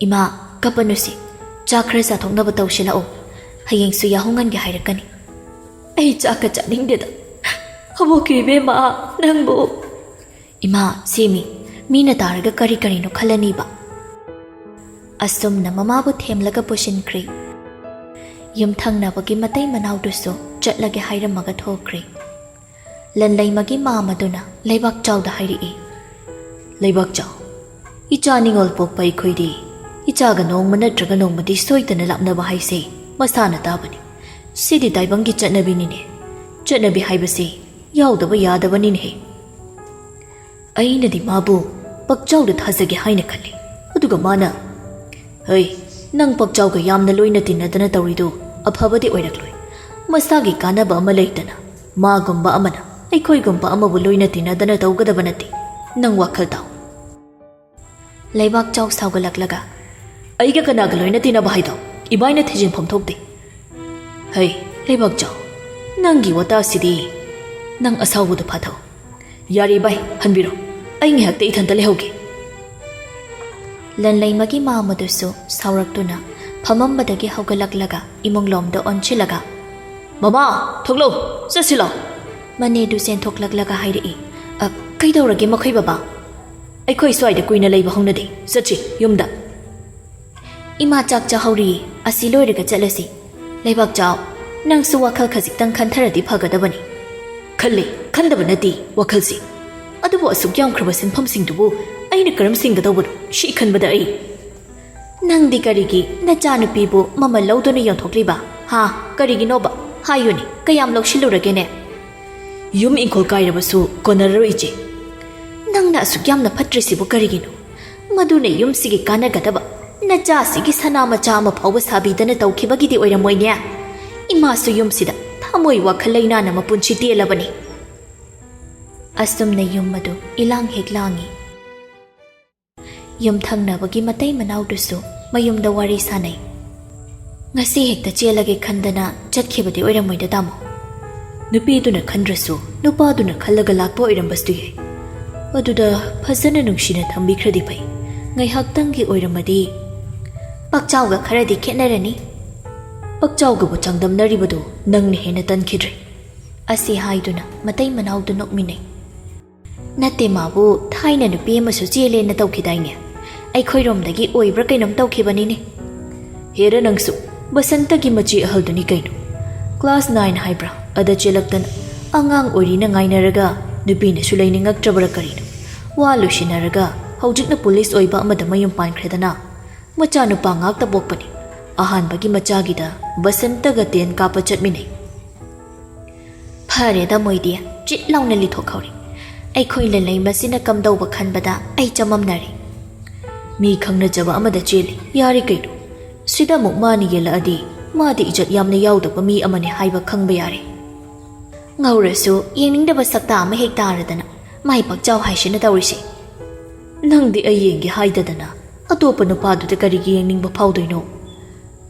"ꯏꯃꯥ, ꯀꯞꯄꯅꯨꯁꯤ, ꯆꯥꯛ ꯈꯔ ꯆꯥꯊꯣꯛꯅꯕ ꯇꯧꯁꯤ ꯂꯥꯛꯑꯣ꯫ ꯍꯌꯦꯡꯁꯨ ꯌꯥꯍꯧ ꯉꯟꯒꯦ ꯍꯥꯏꯔꯛꯀꯅꯤ꯫" ꯑꯩ ꯆꯥꯛꯀ ꯆꯥꯅꯤꯡꯗꯦꯗ꯫ ꯑꯕꯣꯛꯀꯤ ꯏꯕꯦꯝꯃ, ꯅꯪꯕꯨ꯫ ꯏꯃꯥ, ꯁꯤꯃꯤ, ꯃꯤꯅ ꯇꯥꯔꯒ ꯀꯔꯤ ꯀꯔꯤꯅꯣ ꯈꯜꯂꯅꯤꯕ꯫ ꯑꯁꯨꯝꯅ ꯃꯃꯥꯕꯨ ꯊꯦꯝꯂꯒ ꯄꯨꯁꯤꯟꯈ꯭ꯔꯦ꯫ ꯌꯨꯝꯊꯪꯅꯕꯒꯤ ꯃꯇꯩ ꯃꯅꯥꯎꯗꯨꯁꯨ ꯆꯠꯂꯒꯦ ꯍꯥꯏꯔꯝꯃꯒ ꯊꯣꯛꯈ꯭ꯔꯦ꯫ ꯂꯟꯂꯩꯃꯒꯤ ꯃꯥꯝꯃꯗꯨꯅ ꯂꯩꯕꯥꯛ ꯆꯥꯎꯗ ꯍꯥꯏꯔꯛꯏ, "ꯂꯩꯕꯥꯛ ꯆꯥꯎ, ꯏꯆꯥ ꯅꯤꯉꯣꯜ ꯄꯣꯛꯄ ꯑꯩꯈꯣꯏꯗꯤ ꯏꯆꯥꯒ ꯅꯣꯡꯃ ꯅꯠꯇ꯭ꯔꯒ ꯅꯣꯡꯃꯗꯤ ꯁꯣꯏꯗꯅ ꯂꯥꯞꯅꯕ ꯍꯥꯏꯁꯦ ꯃꯁꯥꯅ ꯇꯥꯕꯅꯤ꯫ ꯁꯤꯗꯤ ꯇꯥꯏꯕꯪꯒꯤ ꯆꯠꯅꯕꯤꯅꯤꯅꯦ꯫ ꯆꯠꯅꯕꯤ ꯍꯥꯏꯕꯁꯤ ꯌꯥꯎꯗꯕ ꯌꯥꯗꯕꯅꯤꯅꯦꯍꯦ꯫" ꯑꯩꯅꯗꯤ ꯃꯥꯕꯨ ꯄꯛꯆꯥꯎꯗ ꯊꯥꯖꯒꯦ ꯍꯥꯏꯅ ꯈꯜꯂꯤ꯫ ꯑꯗꯨꯒ ꯃꯥꯅ, "ꯍꯩ, ꯅꯪ ꯄꯛꯆꯥꯎꯒ ꯌꯥꯝꯅ ꯂꯣꯏꯅ ꯇꯤꯟꯅꯗꯅ ꯇꯧꯔꯤꯗꯨ ꯑꯐꯕꯗꯤ ꯑꯣꯏꯔꯛꯂꯣꯏ꯫ ꯃꯁꯥꯒꯤ ꯀꯥꯟꯅꯕ ꯑꯃ ꯂꯩꯇꯅ ꯃꯥꯒꯨꯝꯕ ꯑꯃꯅ ꯑꯩꯈꯣꯏꯒꯨꯝꯕ ꯑꯃꯕꯨ ꯂꯣꯏꯅ ꯇꯤꯟꯅꯗꯅ ꯇꯧꯒꯗꯕ ꯅꯠꯇꯦ꯫ ꯅꯪ ꯋꯥꯈꯜ ꯇꯥꯎ꯫" ꯂꯩꯕꯥꯛ ꯆꯥꯎ ꯁꯥꯎꯒꯠꯂꯛꯂꯒ, "ꯑꯩꯒ ꯀꯅꯥꯒ ꯂꯣꯏꯅ ꯇꯤꯟꯅꯕ ꯍꯥꯏꯗꯣ ꯏꯕꯥꯏꯅ ꯊꯤꯖꯤꯟꯐꯝ ꯊꯣꯛꯇꯦ꯫ ꯍꯩ, ꯂꯩꯕꯥꯛ ꯆꯥꯎ, ꯅꯪꯒꯤ ꯋꯥꯇꯥꯁꯤꯗꯤ ꯅꯪ ꯑꯁꯥꯎꯕꯗꯨ ꯐꯥꯊꯧ꯫ ꯌꯥꯔꯦ ꯏꯕꯥꯏ, ꯍꯟꯕꯤꯔꯣ꯫ ꯑꯩ ꯉꯥꯏꯍꯥꯛꯇ ꯏꯊꯟꯇ ꯂꯩꯍꯧꯒꯦ꯫" ꯂꯟꯂꯩꯃꯒꯤ ꯃꯥꯝꯃꯗꯨꯁꯨ ꯁꯥꯎꯔꯛꯇꯨꯅ ꯐꯝꯃꯝꯕꯗꯒꯤ ꯍꯧꯒꯠꯂꯛꯂꯒ ꯏꯃꯨꯡꯂꯣꯝꯗ ꯑꯣꯟꯁꯤꯜꯂꯒ, "ꯃꯃꯥ, ꯊꯣꯛꯂꯛꯎ, ꯆꯠꯁꯤ ꯂꯥꯎ꯫" ꯃꯅꯦꯗꯨ ꯆꯦꯟꯊꯣꯛꯂꯛꯂꯒ ꯍꯥꯏꯔꯛꯏ, "ꯑ, ꯀꯩꯗꯧꯔꯒꯦ ꯃꯈꯣꯏ ꯕꯕꯥ?" "ꯑꯩꯈꯣꯏ ꯁ꯭ꯋꯥꯏꯗ ꯀꯨꯏꯅ ꯂꯩꯕ ꯍꯧꯅꯗꯦ꯫ ꯆꯠꯁꯤ ꯌꯨꯝꯗ꯫" "ꯏꯃꯥ ꯆꯥꯛ ꯆꯥꯍꯧꯔꯤ, ꯑꯁꯤ ꯂꯣꯏꯔꯒ ꯆꯠꯂꯁꯤ꯫ ꯂꯩꯕꯥꯛ ꯆꯥꯎ, ꯅꯪꯁꯨ ꯋꯥꯈꯜ ꯈꯖꯤꯛꯇꯪ ꯈꯟꯊꯔꯗꯤ ꯐꯒꯗꯕꯅꯤ꯫" "ꯈꯜꯂꯤ, ꯈꯟꯗꯕ ꯅꯠꯇꯦ ꯋꯥꯈꯜꯁꯤ꯫ ꯑꯗꯨꯕꯨ ꯑꯁꯨꯛ ꯌꯥꯝꯈ꯭ꯔꯕ ꯁꯤꯟꯐꯝꯁꯤꯡꯗꯨꯕꯨ ꯑꯩꯅ ꯀꯔꯝ ꯁꯤꯡꯒꯗꯧꯕꯅꯣ? ꯁꯤ ꯈꯟꯕꯗ ꯑꯩ..." "ꯅꯪꯗꯤ ꯀꯔꯤꯒꯤ ꯅꯆꯥꯅꯨꯄꯤꯕꯨ ꯃꯃꯜ ꯂꯧꯗꯨꯅ ꯌꯣꯟꯊꯣꯛꯂꯤꯕ? ꯍꯥ? ꯀꯔꯤꯒꯤꯅꯣꯕ? ꯍꯥꯏꯌꯨꯅꯦ, ꯀꯌꯥꯝ ꯂꯧꯁꯤꯜꯂꯨꯔꯒꯦꯅꯦ?" "ꯌꯨꯝ ꯏꯪꯈꯣꯜ ꯀꯥꯏꯔꯕꯁꯨ ꯀꯣꯟꯅꯔꯔꯣꯏ, ꯏꯆꯦ꯫" "ꯅꯪꯅ ꯑꯁꯨꯛ ꯌꯥꯝꯅ ꯐꯠꯇ꯭ꯔꯤꯁꯤꯕꯨ ꯀꯔꯤꯒꯤꯅꯣ? ꯃꯗꯨꯅ ꯌꯨꯝꯁꯤꯒꯤ ꯀꯥꯟꯅꯒꯗꯕ ꯅꯆꯥꯁꯤꯒꯤ ꯁꯅꯥ ꯃꯆꯥ ꯑꯃ ꯐꯥꯎꯕ ꯁꯥꯕꯤꯗꯅ ꯇꯧꯈꯤꯕꯒꯤꯗꯤ ꯑꯣꯏꯔꯝꯃꯣꯏꯅꯦ? ꯏꯃꯥꯁꯨ ꯌꯨꯝꯁꯤꯗ ꯊꯃꯣꯏ ꯋꯥꯈꯜ ꯂꯩꯅꯥꯅ ꯃꯄꯨꯟꯁꯤ ꯇꯦꯜꯂꯕꯅꯤ꯫" ꯑꯁꯨꯝꯅ ꯌꯨꯝ ꯑꯗꯨ ꯏꯂꯥꯡ ꯍꯦꯛ ꯂꯥꯡꯉꯤ꯫ ꯌꯨꯝꯊꯪꯅꯕꯒꯤ ꯃꯇꯩ ꯃꯅꯥꯎꯗꯨꯁꯨ ꯃꯌꯨꯝꯗ ꯋꯥꯔꯤ ꯁꯥꯟꯅꯩ꯫ "ꯉꯁꯤ ꯍꯦꯛꯇ ꯆꯦꯜꯂꯒꯦ ꯈꯟꯗꯅ ꯆꯠꯈꯤꯕꯗꯤ ꯑꯣꯏꯔꯝꯃꯣꯏꯗ, ꯇꯥꯃꯣ?" "ꯅꯨꯄꯤꯗꯨꯅ ꯈꯟꯗ꯭ꯔꯁꯨ ꯅꯨꯄꯥꯗꯨꯅ ꯈꯜꯂꯒ ꯂꯥꯛꯄ ꯑꯣꯏꯔꯝꯕꯁꯨ ꯌꯥꯏ꯫ ꯑꯗꯨꯗ ꯐꯖꯅ ꯅꯨꯡꯁꯤꯅ ꯊꯝꯕꯤꯈ꯭ꯔꯗꯤ ꯐꯩ꯫ ꯉꯥꯏꯍꯥꯛꯇꯪꯒꯤ ꯑꯣꯏꯔꯝꯃꯗꯤ ꯄꯥꯛꯆꯥꯎꯒ ꯈꯔꯗꯤ ꯈꯦꯠꯅꯔꯅꯤ꯫" ꯄꯛꯆꯥꯎꯒꯕꯨ ꯆꯥꯡꯗꯝꯅꯔꯤꯕꯗꯨ ꯅꯪꯅ ꯍꯦꯟꯅ ꯇꯟꯈꯤꯗ꯭ꯔꯦ꯫ ꯑꯁꯤ ꯍꯥꯏꯗꯨꯅ ꯃꯇꯩ ꯃꯅꯥꯎꯗꯨ ꯅꯣꯛꯃꯤꯟꯅꯩ꯫ ꯅꯠꯇꯦ, ꯃꯥꯕꯨ ꯊꯥꯏꯅ ꯅꯨꯄꯤ ꯑꯃꯁꯨ ꯆꯦꯜꯂꯦꯅ ꯇꯧꯈꯤꯗꯥꯏꯅꯦ? ꯑꯩꯈꯣꯏꯔꯣꯝꯗꯒꯤ ꯑꯣꯏꯕ꯭ꯔꯥ ꯀꯩꯅꯣꯝ ꯇꯧꯈꯤꯕꯅꯤꯅꯦ꯫ ꯍꯦꯔ ꯅꯪꯁꯨ, ꯕꯁꯟꯇꯒꯤ ꯃꯆꯦ ꯑꯍꯜꯗꯨꯅꯤ ꯀꯩꯅꯣ꯫ ꯀ꯭ꯂꯥꯁ ꯅꯥꯏꯟ ꯍꯥꯏꯕ꯭ꯔꯥ, ꯑꯗ ꯆꯦꯜꯂꯛꯇꯅ ꯑꯉꯥꯡ ꯑꯣꯏꯔꯤꯅ ꯉꯥꯏꯅꯔꯒ ꯅꯨꯄꯤꯅꯁꯨ ꯂꯩꯅꯤꯡꯉꯛꯇ꯭ꯔꯕ꯭ꯔꯥ ꯀꯔꯤꯅꯣ? ꯋꯥ ꯂꯣꯏꯁꯤꯟꯅꯔꯒ ꯍꯧꯖꯤꯛꯅ ꯄꯨꯂꯤꯁ ꯑꯣꯏꯕ ꯑꯃꯗ ꯃꯌꯨꯝ ꯄꯥꯟꯈ꯭ꯔꯦꯗꯅ꯫ ꯃꯆꯥꯅꯨꯄꯥ ꯉꯥꯛꯇ ꯄꯣꯛꯄꯅꯤ꯫ ꯑꯍꯥꯟꯕꯒꯤ ꯃꯆꯥꯒꯤꯗ ꯕꯁꯟꯇꯒ ꯇꯦꯟ ꯀꯥꯞꯄ ꯆꯠꯃꯤꯟꯅꯩ꯫ ꯐꯔꯦꯗ ꯃꯣꯏꯗꯤ, ꯆꯤꯠ ꯂꯥꯎꯅ ꯂꯤꯊꯣꯛꯍꯧꯔꯦ꯫ ꯑꯩꯈꯣꯏ ꯂꯜꯂꯩ ꯃꯁꯤꯅ ꯀꯝꯗꯧꯕ ꯈꯟꯕꯗ ꯑꯩ ꯆꯃꯝꯅꯔꯦ꯫ ꯃꯤ ꯈꯪꯅꯖꯕ ꯑꯃꯗ ꯆꯦꯜꯂꯤ, ꯌꯥꯔꯦ ꯀꯩꯅꯣ꯫ ꯁꯤꯗ ꯑꯃꯨꯛ ꯃꯥꯅ ꯌꯦꯜꯂꯛꯑꯗꯤ ꯃꯥꯗꯤ ꯏꯖꯠ ꯌꯥꯝꯅ ꯌꯥꯎꯗꯕ ꯃꯤ ꯑꯃꯅꯤ ꯍꯥꯏꯕ ꯈꯪꯕ ꯌꯥꯔꯦ꯫ ꯉꯧꯔꯁꯨ ꯌꯦꯡꯅꯤꯡꯗꯕ ꯁꯛꯇ ꯑꯃ ꯍꯦꯛ ꯇꯥꯔꯗꯅ, ꯃꯥꯏ ꯄꯥꯛꯆꯥꯎ ꯍꯥꯏꯁꯤꯅ ꯇꯧꯔꯤꯁꯦ꯫ ꯅꯪꯗꯤ ꯑꯩ ꯌꯦꯡꯒꯦ ꯍꯥꯏꯗꯗꯅ ꯑꯇꯣꯞꯄ ꯅꯨꯄꯥꯗꯨꯗ ꯀꯔꯤꯒꯤ ꯌꯦꯡꯅꯤꯡꯕ ꯐꯥꯎꯗꯣꯏꯅꯣ?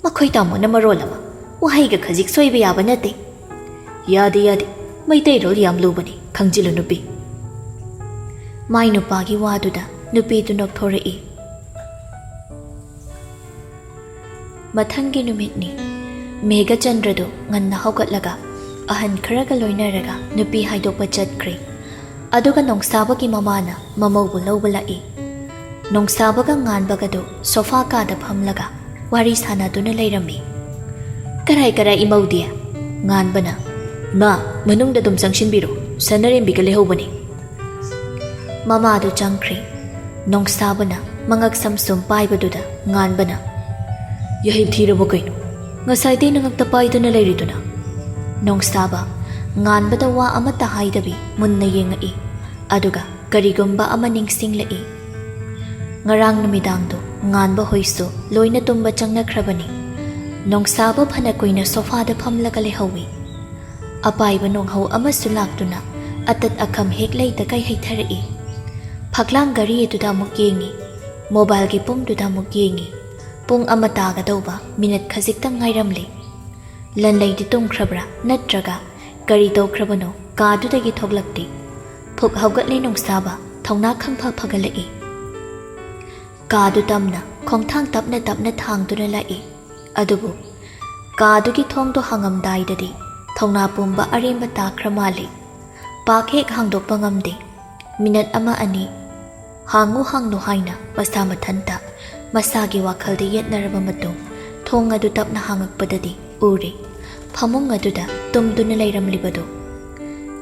ꯃꯈꯣꯏ ꯇꯥꯃꯣꯅ ꯃꯔꯣꯜ ꯑꯃ, ꯋꯥꯍꯩꯒ ꯈꯖꯤꯛ ꯁꯣꯏꯕ ꯌꯥꯕ ꯅꯠꯇꯦ꯫ ꯌꯥꯗꯦ, ꯌꯥꯗꯦ, ꯃꯩꯇꯩꯔꯣꯜ ꯌꯥꯝ ꯂꯨꯕꯅꯤ, ꯈꯪꯖꯤꯜꯂꯨ ꯅꯨꯄꯤ꯫ ꯃꯥꯏ ꯅꯨꯄꯥꯒꯤ ꯋꯥꯗꯨꯗ ꯅꯨꯄꯤꯗꯨ ꯅꯣꯛꯊꯣꯔꯛꯏ꯫ ꯃꯊꯪꯒꯤ ꯅꯨꯃꯤꯠꯅꯤ꯫ ꯃꯦꯘꯆꯟꯗ꯭ꯔꯗꯨ ꯉꯟꯅ ꯍꯧꯒꯠꯂꯒ ꯑꯍꯟ ꯈꯔꯒ ꯂꯣꯏꯅꯔꯒ ꯅꯨꯄꯤ ꯍꯥꯏꯗꯣꯛꯄ ꯆꯠꯈ꯭ꯔꯦ꯫ ꯑꯗꯨꯒ ꯅꯣꯡꯁꯥꯕꯒꯤ ꯃꯃꯥꯅ ꯃꯃꯧꯕꯨ ꯂꯧꯕ ꯂꯥꯛꯏ꯫ ꯅꯣꯡꯁꯥꯕꯒ ꯉꯥꯟꯕꯒꯗꯨ ꯁꯣꯐꯥ ꯀꯥꯗ ꯐꯝꯂꯒ ꯋꯥꯔꯤ ꯁꯥꯟꯅꯗꯨꯅ ꯂꯩꯔꯝꯃꯤ꯫ "ꯀꯔꯥꯏ ꯀꯔꯥꯏ ꯏꯃꯧꯗꯤ?" ꯉꯥꯟꯕꯅ, "ꯏꯃꯥ, ꯃꯅꯨꯡꯗ ꯑꯗꯨꯝ ꯆꯪꯁꯤꯟꯕꯤꯔꯣ, ꯁꯅꯔꯦꯝꯕꯤꯒ ꯂꯩꯍꯧꯕꯅꯤ꯫" ꯃꯃꯥꯗꯨ ꯆꯪꯈ꯭ꯔꯦ꯫ ꯅꯣꯡꯁꯥꯕꯅ ꯃꯉꯛ ꯁꯝ ꯁꯨꯝ ꯄꯥꯏꯕꯗꯨꯗ ꯉꯥꯟꯕꯅ, "ꯌꯥꯍꯤꯞ ꯊꯤꯔꯕꯣ ꯀꯩꯅꯣ? ꯉꯁꯥꯏꯗꯩ ꯅꯉꯛꯇ ꯄꯥꯏꯗꯨꯅ ꯂꯩꯔꯤꯗꯨꯅ?" ꯅꯣꯡꯁꯥꯕ ꯉꯥꯟꯕꯗ ꯋꯥ ꯑꯃꯠꯇ ꯍꯥꯏꯗꯕꯤ ꯃꯨꯟꯅ ꯌꯦꯡꯉꯛꯏ꯫ ꯑꯗꯨꯒ ꯀꯔꯤꯒꯨꯝꯕ ꯑꯃ ꯅꯤꯡꯁꯤꯡꯂꯛꯏ꯫ ꯉꯔꯥꯡ ꯅꯨꯃꯤꯗꯥꯡꯗꯣ ꯉꯥꯟꯕ ꯍꯣꯏꯁꯨ ꯂꯣꯏꯅ ꯇꯨꯝꯕ ꯆꯪꯅꯈ꯭ꯔꯕꯅꯤ꯫ ꯅꯣꯡꯁꯥꯕ ꯐꯅ ꯀꯨꯏꯅ ꯁꯣꯐꯥꯗ ꯐꯝꯂꯒ ꯂꯩꯍꯧꯏ꯫ ꯑꯄꯥꯏꯕ ꯅꯣꯡꯍꯧ ꯑꯃꯁꯨ ꯂꯥꯛꯇꯨꯅ ꯑꯇꯠ ꯑꯈꯝ ꯍꯦꯛ ꯂꯩꯇꯈꯩ ꯍꯩꯊꯔꯛꯏ꯫ ꯐꯛꯂꯥꯡ ꯘꯔꯤ ꯑꯗꯨꯗ ꯑꯃꯨꯛ ꯌꯦꯡꯏ꯫ ꯃꯣꯕꯥꯏꯜꯒꯤ ꯄꯨꯡꯗꯨꯗ ꯑꯃꯨꯛ ꯌꯦꯡꯏ꯫ ꯄꯨꯡ ꯑꯃ ꯇꯥꯒꯗꯧꯕ ꯃꯤꯅꯠ ꯈꯖꯤꯛꯇꯪ ꯉꯥꯏꯔꯝꯂꯦ꯫ ꯂꯟꯂꯩꯗꯤ ꯇꯨꯝꯈ꯭ꯔꯕ꯭ꯔꯥ ꯅꯠꯇ꯭ꯔꯒ ꯀꯔꯤ ꯇꯧꯈ꯭ꯔꯕꯅꯣ ꯀꯥꯗꯨꯗꯒꯤ ꯊꯣꯛꯂꯛꯇꯦ꯫ ꯐꯨꯛ ꯍꯧꯒꯠꯂꯦ ꯅꯣꯡꯁꯥꯕ, ꯊꯧꯅꯥ ꯈꯪꯐ ꯐꯒꯠꯂꯛꯏ꯫ ꯀꯥꯗꯨ ꯇꯝꯅ ꯈꯣꯡꯊꯥꯡ ꯇꯞꯅ ꯇꯞꯅ ꯊꯥꯡꯗꯨꯅ ꯂꯥꯛꯏ꯫ ꯑꯗꯨꯕꯨ ꯀꯥꯗꯨꯒꯤ ꯊꯣꯡꯗꯣ ꯍꯥꯡꯉꯝꯗꯥꯏꯗꯗꯤ ꯊꯧꯅꯥ ꯄꯨꯝꯕ ꯑꯔꯦꯝꯕ ꯇꯥꯈ꯭ꯔ ꯃꯥꯜꯂꯤ꯫ ꯄꯥꯛ ꯍꯦꯛ ꯍꯥꯡꯗꯣꯛꯄ ꯉꯝꯗꯦ꯫ ꯃꯤꯅꯠ ꯑꯃ ꯑꯅꯤ ꯍꯥꯡꯉꯨ ꯍꯥꯡꯉꯨ ꯍꯥꯏꯅ ꯃꯁꯥ ꯃꯊꯟꯇ ꯃꯁꯥꯒꯤ ꯋꯥꯈꯜꯗ ꯌꯦꯠꯅꯔꯕ ꯃꯇꯨꯡ, ꯊꯣꯡ ꯑꯗꯨ ꯇꯞꯅ ꯍꯥꯡꯉꯛꯄꯗꯗꯤ ꯎꯔꯦ, ꯐꯃꯨꯡ ꯑꯗꯨꯗ ꯇꯨꯝꯗꯨꯅ ꯂꯩꯔꯝꯂꯤꯕꯗꯨ꯫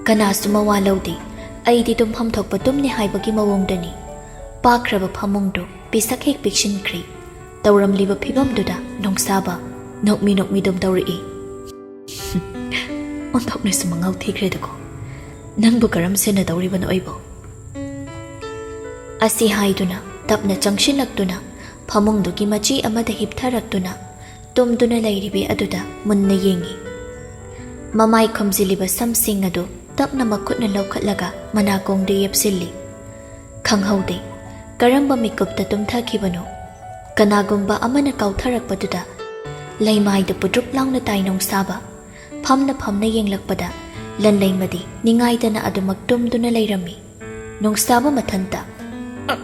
ꯀꯅꯥꯁꯨ ꯃꯋꯥ ꯂꯧꯗꯦ꯫ ꯑꯩꯗꯤ ꯇꯨꯝꯐꯝ ꯊꯣꯛꯄ ꯇꯨꯝꯅꯤ ꯍꯥꯏꯕꯒꯤ ꯃꯑꯣꯡꯗꯅꯤ꯫ ꯄꯥꯛꯈ꯭ꯔꯕ ꯐꯃꯨꯡꯗꯨ ꯄꯤꯁꯛ ꯍꯦꯛ ꯄꯤꯛꯁꯤꯟꯈ꯭ꯔꯦ꯫ ꯇꯧꯔꯝꯂꯤꯕ ꯐꯤꯚꯝꯗꯨꯗ ꯅꯣꯡꯁꯥꯕ ꯅꯣꯛꯃꯤ ꯅꯣꯛꯃꯤ ꯑꯗꯨꯝ ꯇꯧꯔꯛꯏ꯫ "ꯑꯣꯟꯊꯣꯛꯅꯁꯨ ꯃꯉꯥꯎ ꯊꯤꯈ꯭ꯔꯦꯗꯀꯣ꯫ ꯅꯪꯕꯨ ꯀꯔꯝ ꯁꯦꯟꯅꯗꯧꯔꯤꯕꯅꯣ ꯑꯩꯕꯨ?" ꯑꯁꯤ ꯍꯥꯏꯗꯨꯅ ꯇꯞꯅ ꯆꯪꯁꯤꯜꯂꯛꯇꯨꯅ ꯐꯃꯨꯡꯗꯨꯒꯤ ꯃꯆꯤ ꯑꯃꯗ ꯍꯤꯞꯊꯔꯛꯇꯨꯅ ꯇꯨꯝꯗꯨꯅ ꯂꯩꯔꯤꯕꯤ ꯑꯗꯨꯗ ꯃꯨꯟꯅ ꯌꯦꯡꯉꯤ꯫ ꯃꯃꯥꯏ ꯈꯨꯝꯖꯤꯜꯂꯤꯕ ꯁꯝꯁꯤꯡ ꯑꯗꯨ ꯇꯞꯅ ꯃꯈꯨꯠꯅ ꯂꯧꯈꯠꯂꯒ ꯃꯅꯥꯀꯣꯡꯗ ꯌꯦꯞꯁꯤꯜꯂꯤ꯫ ꯈꯪꯍꯧꯗꯦ ꯀꯔꯝꯕ ꯃꯤꯀꯨꯞꯇ ꯇꯨꯝꯊꯈꯤꯕꯅꯣ꯫ ꯀꯅꯥꯒꯨꯝꯕ ꯑꯃꯅ ꯀꯥꯎꯊꯔꯛꯄꯗꯨꯗ ꯂꯩꯃꯥꯏꯗ ꯄꯨꯗ꯭ꯔꯨꯞ ꯂꯥꯎꯅ ꯇꯥꯏ ꯅꯣꯡꯁꯥꯕ꯫ ꯐꯝꯅ ꯐꯝꯅ ꯌꯦꯡꯂꯛꯄꯗ ꯂꯟꯂꯩꯃꯗꯤ ꯅꯤꯡꯉꯥꯏꯗꯅ ꯑꯗꯨꯃꯛ ꯇꯨꯝꯗꯨꯅ ꯂꯩꯔꯝꯃꯤ꯫ ꯅꯣꯡꯁꯥꯕ ꯃꯊꯟꯇ, "ꯑ,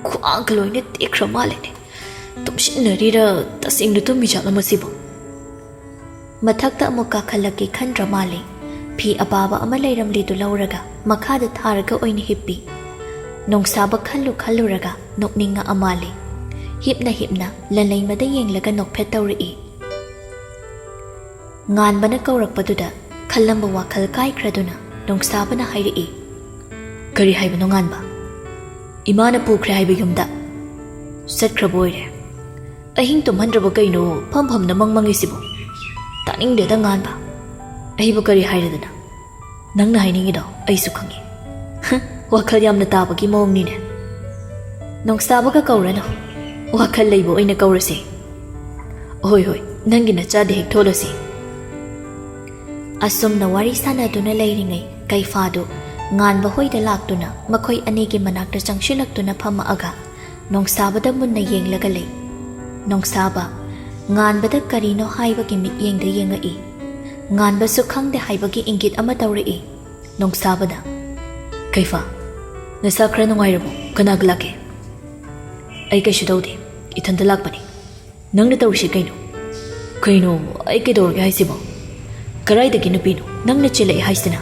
ꯈ꯭ꯋꯥꯡꯒ ꯂꯣꯏꯅ ꯇꯦꯛꯈ꯭ꯔ ꯃꯥꯜꯂꯦꯅꯦ꯫ ꯇꯨꯝꯁꯤꯟꯅꯔꯤꯔ ꯇꯁꯦꯡꯅ ꯇꯨꯝꯃꯤꯖꯥꯠꯂꯣ ꯃꯁꯤꯕꯨ?" ꯃꯊꯛꯇ ꯑꯃꯨꯛ ꯀꯥꯈꯠꯂꯛꯀꯦ ꯈꯟꯗ꯭ꯔ ꯃꯥꯜꯂꯦ꯫ ꯐꯤ ꯑꯄꯥꯕ ꯑꯃ ꯂꯩꯔꯝꯂꯤꯗꯨ ꯂꯧꯔꯒ ꯃꯈꯥꯗ ꯊꯥꯔꯒ ꯑꯣꯏꯅ ꯍꯤꯞꯄꯤ꯫ ꯅꯣꯡꯁꯥꯕ ꯈꯜꯂꯨ ꯈꯜꯂꯨꯔꯒ ꯅꯣꯛꯅꯤꯡꯉꯛꯑ ꯃꯥꯜꯂꯦ꯫ ꯍꯤꯞꯅ ꯍꯤꯞꯅ ꯂꯟꯂꯩꯃꯗ ꯌꯦꯡꯂꯒ ꯅꯣꯛꯐꯦꯠ ꯇꯧꯔꯛꯏ꯫ ꯉꯥꯟꯕꯅ ꯀꯧꯔꯛꯄꯗꯨꯗ ꯈꯜꯂꯝꯕ ꯋꯥꯈꯜ ꯀꯥꯏꯈ꯭ꯔꯗꯨꯅ ꯅꯣꯡꯁꯥꯕꯅ ꯍꯥꯏꯔꯛꯏ, "ꯀꯔꯤ ꯍꯥꯏꯕꯅꯣ ꯉꯥꯟꯕ? ꯏꯃꯥꯅ ꯄꯨꯈ꯭ꯔꯦ ꯍꯥꯏꯕ ꯌꯨꯝꯗ? ꯆꯠꯈ꯭ꯔꯕ ꯑꯣꯏꯔꯦ꯫ ꯑꯍꯤꯡ ꯇꯨꯝꯍꯟꯗ꯭ꯔꯕ ꯀꯩꯅꯣ ꯐꯝ ꯐꯝꯅ ꯃꯪ ꯃꯪꯉꯤꯁꯤꯕꯣ? ꯇꯥꯅꯤꯡꯗꯦꯗ ꯉꯥꯟꯕ꯫ ꯑꯩꯕꯨ ꯀꯔꯤ ꯍꯥꯏꯔꯗꯅ? ꯅꯪꯅ ꯍꯥꯏꯅꯤꯡꯉꯤꯗꯣ ꯑꯩꯁꯨ ꯈꯪꯉꯤ꯫ ꯍ, ꯋꯥꯈꯜ ꯌꯥꯝꯅ ꯇꯥꯕꯒꯤ ꯃꯑꯣꯡꯅꯤꯅꯦ꯫ ꯅꯣꯡꯁꯥꯕꯒ ꯀꯧꯔꯅꯨ, ꯋꯥꯈꯜ ꯂꯩꯕ ꯑꯣꯏꯅ ꯀꯧꯔꯁꯦ꯫ ꯍꯣꯏ ꯍꯣꯏ, ꯅꯪꯒꯤ ꯅꯆꯥꯗꯤ ꯍꯦꯛ ꯊꯣꯛꯂꯁꯤ꯫" ꯑꯁꯨꯝꯅ ꯋꯥꯔꯤ ꯁꯥꯟꯅꯗꯨꯅ ꯂꯩꯔꯤꯉꯩ ꯀꯩꯐꯥꯗꯨ ꯉꯥꯟꯕ ꯍꯣꯏꯗ ꯂꯥꯛꯇꯨꯅ ꯃꯈꯣꯏ ꯑꯅꯤꯒꯤ ꯃꯅꯥꯛꯇ ꯆꯪꯁꯤꯜꯂꯛꯇꯨꯅ ꯐꯝꯃꯛꯑꯒ ꯅꯣꯡꯁꯥꯕꯗ ꯃꯨꯟꯅ ꯌꯦꯡꯂꯒ ꯂꯩ꯫ ꯅꯣꯡꯁꯥꯕ ꯉꯥꯟꯕꯗ ꯀꯔꯤꯅꯣ ꯍꯥꯏꯕꯒꯤ ꯃꯤꯠꯌꯦꯡꯗ ꯌꯦꯡꯉꯛꯏ꯫ ꯉꯥꯟꯕꯁꯨ ꯈꯪꯗꯦ ꯍꯥꯏꯕꯒꯤ ꯏꯪꯒꯤꯠ ꯑꯃ ꯇꯧꯔꯛꯏ꯫ ꯅꯣꯡꯁꯥꯕꯅ, "ꯀꯩꯐꯥ, ꯅꯁꯥ ꯈꯔ ꯅꯨꯡꯉꯥꯏꯔꯕꯣ? ꯀꯅꯥꯒ ꯂꯥꯛꯀꯦ?" "ꯑꯩ ꯀꯩꯁꯨ ꯇꯧꯗꯦ, ꯏꯊꯟꯇ ꯂꯥꯛꯄꯅꯤ꯫ ꯅꯪꯅ ꯇꯧꯔꯤꯁꯤ ꯀꯩꯅꯣ?" ꯀꯩꯅꯣ? ꯑꯩ ꯀꯩꯗꯧꯔꯒꯦ ꯍꯥꯏꯁꯤꯕꯣ? ꯀꯗꯥꯏꯗꯒꯤ ꯅꯨꯄꯤꯅꯣ ꯅꯪꯅ ꯆꯦꯜꯂꯛꯑꯦ ꯍꯥꯏꯁꯤꯅ?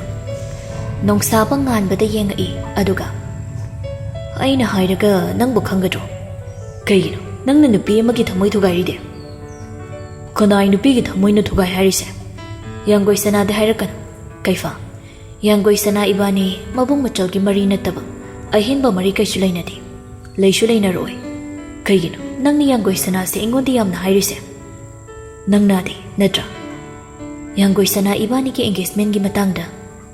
ꯅꯣꯡꯁꯥꯕ ꯉꯥꯟꯕꯗ ꯌꯦꯡꯉꯛꯏ, ꯑꯗꯨꯒ, "ꯑꯩꯅ ꯍꯥꯏꯔꯒ ꯅꯪꯕꯨ ꯈꯪꯒꯗ꯭ꯔꯣ? ꯀꯩꯒꯤꯅꯣ ꯅꯪꯅ ꯅꯨꯄꯤ ꯑꯃꯒꯤ ꯊꯃꯣꯏ ꯊꯨꯒꯥꯏꯔꯤꯗꯤ?" "ꯀꯅꯥꯏ ꯅꯨꯄꯤꯒꯤ ꯊꯃꯣꯏꯅꯣ ꯊꯨꯒꯥꯏ ꯍꯥꯏꯔꯤꯁꯦ? ꯌꯥꯡꯒꯣꯏ ꯁꯅꯥꯗꯤ ꯍꯥꯏꯔꯛꯀꯅꯨ, ꯀꯩꯐꯥ꯫ ꯌꯥꯡꯒꯣꯏ ꯁꯅꯥ ꯏꯕꯥꯅꯤ ꯃꯕꯨꯡ ꯃꯆꯜꯒꯤ ꯃꯔꯤ ꯅꯠꯇꯕ ꯑꯍꯦꯟꯕ ꯃꯔꯤ ꯀꯩꯁꯨ ꯂꯩꯅꯗꯦ, ꯂꯩꯁꯨ ꯂꯩꯅꯔꯣꯏ꯫ ꯀꯩꯒꯤꯅꯣ ꯅꯪꯅ ꯌꯥꯡꯒꯣꯏ ꯁꯅꯥꯁꯦ ꯑꯩꯉꯣꯟꯗ ꯌꯥꯝꯅ ꯍꯥꯏꯔꯤꯁꯦ? ꯅꯪ ꯅꯥꯗꯦ ꯅꯠꯇ꯭ꯔꯥ? ꯌꯥꯡꯒꯣꯏ ꯁꯅꯥ ꯏꯕꯥꯅꯤꯒꯤ engagement ꯀꯤ ꯃꯇꯥꯡꯗ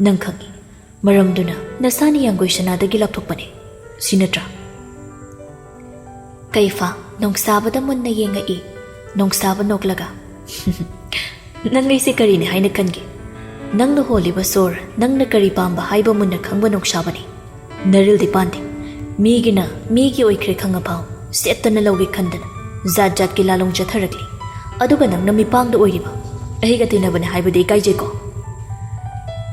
ꯅꯪ ꯈꯪꯉꯤ, ꯃꯔꯝꯗꯨꯅ ꯅꯁꯥꯅ ꯌꯥꯡꯒꯣꯏ ꯁꯅꯥꯗꯒꯤ ꯂꯥꯞꯊꯣꯛꯄꯅꯦ, ꯁꯤ ꯅꯠꯇ꯭ꯔꯥ?" ꯀꯩꯐꯥ ꯅꯣꯡꯁꯥꯕꯗ ꯃꯨꯟꯅ ꯌꯦꯡꯉꯛꯏ꯫ ꯅꯣꯡꯁꯥꯕ ꯅꯣꯛꯂꯒ, "ꯅꯪ ꯑꯩꯁꯦ ꯀꯔꯤꯅꯤ ꯍꯥꯏꯅ ꯈꯟꯒꯦ? ꯅꯪꯅ ꯍꯣꯜꯂꯤꯕ ꯁꯣꯔ, ꯅꯪꯅ ꯀꯔꯤ ꯄꯥꯝꯕ ꯍꯥꯏꯕ ꯃꯨꯟꯅ ꯈꯪꯕ ꯅꯣꯡꯁꯥꯕꯅꯤ꯫ ꯅꯔꯤꯜꯗꯤ ꯄꯥꯟꯗꯦ꯫ ꯃꯤꯒꯤꯅ ꯃꯤꯒꯤ ꯑꯣꯏꯈ꯭ꯔꯦ ꯈꯪꯉꯐꯥꯎ ꯁꯦꯠꯇꯅ ꯂꯧꯒꯦ ꯈꯟꯗꯅ ꯖꯥꯠ ꯖꯥꯠꯀꯤ ꯂꯥꯂꯣꯡ ꯆꯠꯊꯔꯛꯂꯤ꯫ ꯑꯗꯨꯒ ꯅꯪꯅ ꯃꯤꯄꯥꯡꯗ ꯑꯣꯏꯔꯤꯕ꯫ ꯑꯩꯒ ꯇꯤꯟꯅꯕꯅꯦ ꯍꯥꯏꯕꯗꯤ ꯏꯀꯥꯏꯖꯩꯀꯣ?"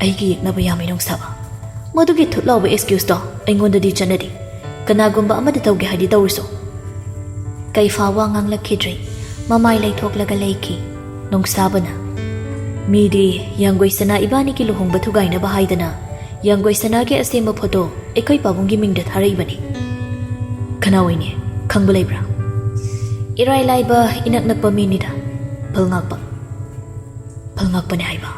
ꯑꯩꯒꯤ ꯌꯦꯛꯅꯕ ꯌꯥꯝꯃꯤ ꯅꯣꯡꯁꯥꯕ꯫ ꯃꯗꯨꯒꯤ ꯊꯨꯠ ꯂꯥꯎꯕ excuse ꯇꯣ ꯑꯩꯉꯣꯟꯗꯗꯤ ꯆꯠꯅꯗꯦ꯫ ꯀꯅꯥꯒꯨꯝꯕ ꯑꯃꯗ ꯇꯧꯒꯦ ꯍꯥꯏꯗꯤ ꯇꯧꯔꯨꯁꯣ꯫ ꯀꯩꯐꯥ ꯋꯥ ꯉꯥꯡꯂꯛꯈꯤꯗ꯭ꯔꯦ꯫ ꯃꯃꯥꯏ ꯂꯩꯊꯣꯛꯂꯒ ꯂꯩꯈꯤ꯫ ꯅꯣꯡꯁꯥꯕꯅ, "ꯃꯤꯗꯤ ꯌꯥꯡꯒꯣꯏ ꯁꯅꯥ ꯏꯕꯥꯅꯤꯒꯤ ꯂꯨꯍꯣꯡꯕ ꯊꯨꯒꯥꯏꯅꯕ ꯍꯥꯏꯗꯅ ꯌꯥꯡꯒꯣꯏ ꯁꯅꯥꯒꯤ ꯑꯁꯦꯝꯕ ꯐꯣꯇꯣ ꯑꯩꯈꯣꯏ ꯄꯥꯕꯨꯡꯒꯤ ꯃꯤꯡꯗ ꯊꯥꯔꯛꯏꯕꯅꯤ꯫ ꯀꯅꯥ ꯑꯣꯏꯅꯤ? ꯈꯪꯕ ꯂꯩꯕ꯭ꯔꯥ?" "ꯏꯔꯥꯏ ꯂꯥꯏꯕ ꯏꯅꯛ ꯅꯛꯄ ꯃꯤꯅꯤꯗ, ꯐꯜ ꯉꯥꯛꯄ꯫" "ꯐꯜ ꯉꯥꯛꯄꯅꯦ ꯍꯥꯏꯕ?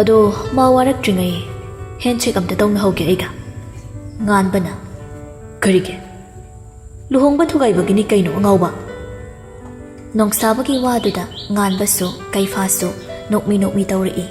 ꯑꯗꯣ ꯃꯥ ꯋꯥꯔꯛꯇ꯭ꯔꯤꯉꯩ handshake ꯑꯝꯇ ꯇꯧꯅꯍꯧꯒꯦ ꯑꯩꯒ꯫" ꯉꯥꯟꯕꯅ, "ꯀꯔꯤꯒꯤ? ꯂꯨꯍꯣꯡꯕ ꯊꯨꯒꯥꯏꯕꯒꯤꯅꯤ ꯀꯩꯅꯣ, ꯑꯉꯥꯎꯕ?" ꯅꯣꯡꯁꯥꯕꯒꯤ ꯋꯥꯗꯨꯗ ꯉꯥꯟꯕꯁꯨ ꯀꯩꯐꯥꯁꯨ ꯅꯣꯛꯃꯤ ꯅꯣꯛꯃꯤ ꯇꯧꯔꯛꯏ꯫